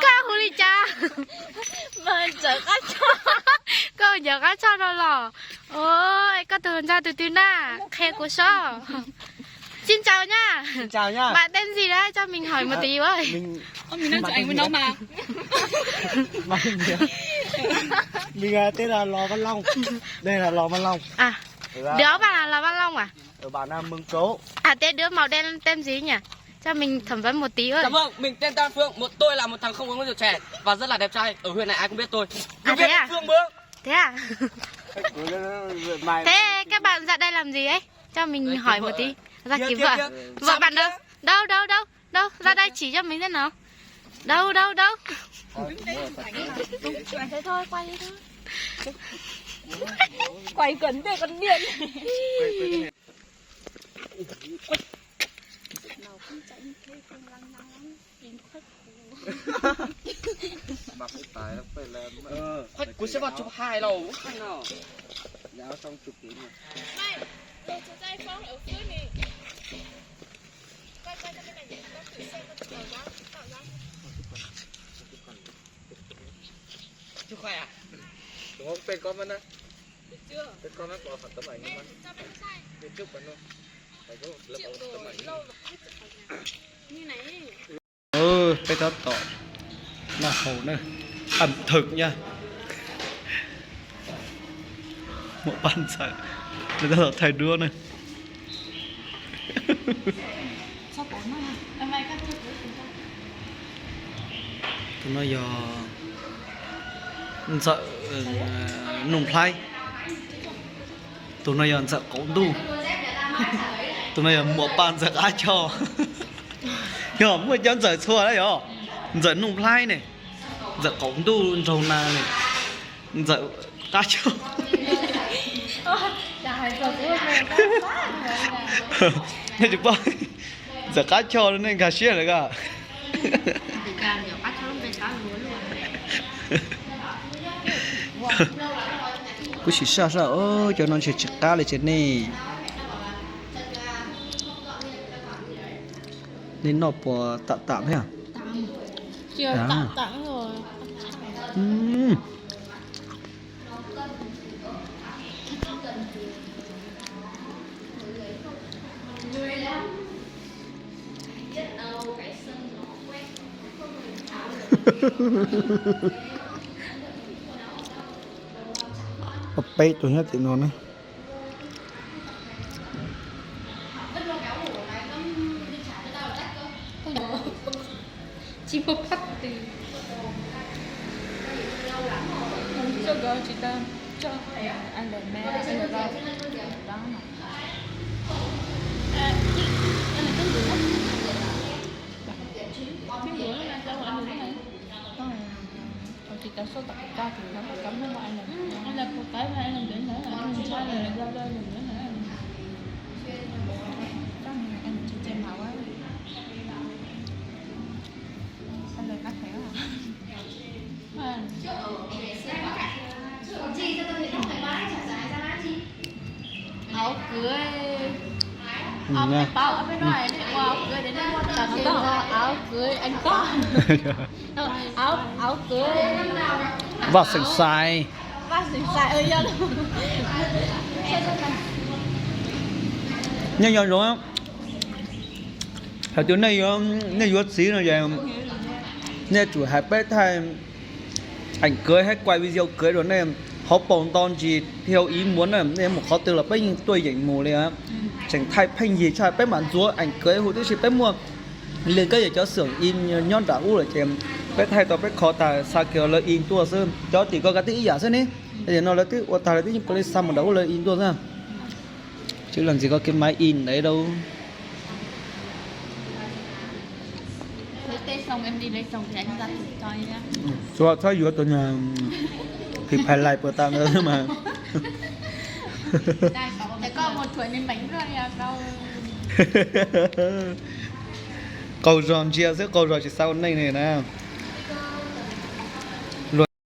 Koj hu li cas? Koj ntxawm qab tshoj no los? Ua, koj tus ntxhais tus twg na? Qhia kuv sob. Xin chào nha. Bạn tên gì đấy? Cho mình hỏi một tí với. Đứa bạn là Lò Văn Long à? À, thế đứa màu đen tên gì nhỉ? Cho mình thẩm vấn một tí với. Dạ vâng, mình tên Đan Phương, một tôi là một thằng không uống rượu chè và rất là đẹp trai. Ở huyện này ai cũng biết tôi. Cứ À, thế biết à? Phương bớ. Thế à? Thế các bạn ra đây làm gì ấy? Cho mình hỏi một tí. Ra Kia, kiếm kia, vợ. Kia. Vợ bạn đâu? Đâu, đâu, đâu? Đâu, ra đây chỉ cho mình xem nào. Đâu, đâu, đâu? Thế thôi, quay đi thôi. Quay gần đây còn điện. Khoan, kuv sẽ vào chụp hài lầu. Khoan nào. Dạ, xong chụp tí mà. Chụp khoan à? Đúng không? Tên con Vân á. Tên con nó có khoảng tấm ảnh như Vân. Bên trước Vân luôn. Phải có tấm ảnh như Vân. Peb tab tom noj hauv na, ẩm thực nha. Muam Paj ntxawm, lawv tab tom thaij duab na. Tus no yog ntxawm Nuj Nplhaib. Tus no yog ntxawm Qaum Ntuj. Tus no yog Muam Paj ntxawm Qab Choj. Yog muaj cov ntxawm txhua na yog. Ntxawm Nuj Nplhaib ne, ntxawm Qaum Ntuj nraug na ne, ntxawm Qab Choj. Nej tsis paub, ntxawm Qab Choj nej nkag siab lawm ko. Kuv sim saj saj, cov no ntshe tsis qab li ces nej, nej noj puas tam tam thiab? Peb tus nyob tim no na. Tsis muaj phab twg. Tsis tau, tsis tau, a lawm me, a lawm me. Tsis tau soj tom ko tus no cov Hmoob a lawm. A lawm puas kaib a lawm ntawd ntawd, ntshai lawm, ntshai lawm ntawd ntawd. Tsis tau mam ua. A lawm qab phem. Áo cưới. Ông, anh Bảo ở bên ngoài đấy, qua áo cưới để nó mua tặng cho áo cưới anh Bảo. Áo, áo cưới. Vaj Xeem Xais. Vaj Xeem Xais, ừ, yog. Nyob nyob zoo, hais tias nej yuav txiv no ces nej tsum hais peb thaij ảnh cưới hab quay video cưới rau nej hauv paus nto ntsis thiab ib muab na, nej mus qhov twg los peb yeej tuaj yeem mus li. Tseem thaij pheej yig tshaj, peb mam ntxuav ảnh cưới hu tib si, peb muaj li koj yog cov xưởng in nyob nram ub lawm ces peb thaij tau peb kho tas xa kiag lawv in tuaj xwb. Cov tim ko kav tib ib yam xwb ne. Tam sim no lawv twb ua tag lawv twb yeej pab li xa mus nram ub lawv in tuaj xwb. Chứ làm gì có cái máy in đấy đâu. Txhob yuav tus niag phim phais lais puas tau ntawd xwb mas. Qaug zog ntsia xwb, qaug zog tsis xa ua neej li na.